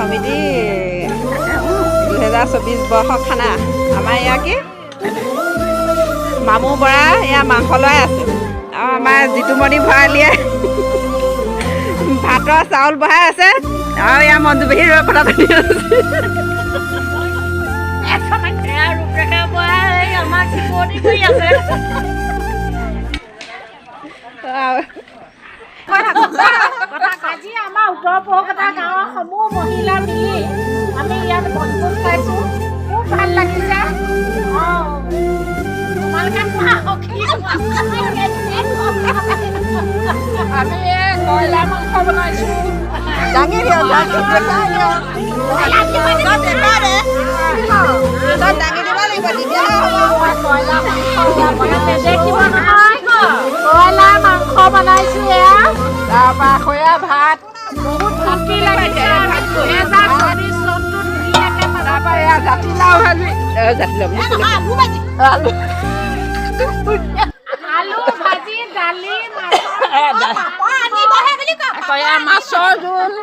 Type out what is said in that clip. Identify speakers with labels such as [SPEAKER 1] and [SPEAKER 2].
[SPEAKER 1] সমিতি 2024 বৰ্ষৰ খানা। আমাৰ এয়া কি মামু বৰা এয়া মাংস লৈ আছে আৰু আমাৰ জিতুমণি ভৰালীয়ে ভাতৰ চাউল বহাই আছে আৰু এয়া মঞ্জু পেহী ৰৈ কথা পাতি আছে।
[SPEAKER 2] এয়া ৰূপৰেখা বৰাই আমাক চিপতি কৰি আছে।
[SPEAKER 3] আজি আমাৰ উত্তৰ পহকটা গাঁৱৰ সমূহ মহিলা মিলি আমি ইয়াত বনভোজ খাইছোঁ। খুব ভাল লাগিছে। অঁ, তোমালোকে খোৱা সখী।
[SPEAKER 2] আমি এই কয়লা মাংস বনাইছোঁ।
[SPEAKER 1] দাঙি দিয়ক, দাঙি, দেখাই দিয়ক। তই দেখাই দে, তই দাঙি দিব লাগিব, তেতিয়াহে হ'ব।
[SPEAKER 2] কয়লা মাংস।
[SPEAKER 3] নেদেখিব নহয়, কয়লা মাংস বনাইছোঁ এয়া।
[SPEAKER 2] তাৰপৰা খয়া ভাত।
[SPEAKER 3] বহুত ফূৰ্তি লাগিছে। আমি 2024 চনটো ধুনীয়াকৈ পালোঁ।
[SPEAKER 2] তাৰপৰা এয়া জাতিলাও ভাজি, জাতিলাও বুলি ক'লে। আলু।
[SPEAKER 3] আলু ভাজি, দালি, মাছৰ
[SPEAKER 2] আকৌ এয়া মাছৰ জোল।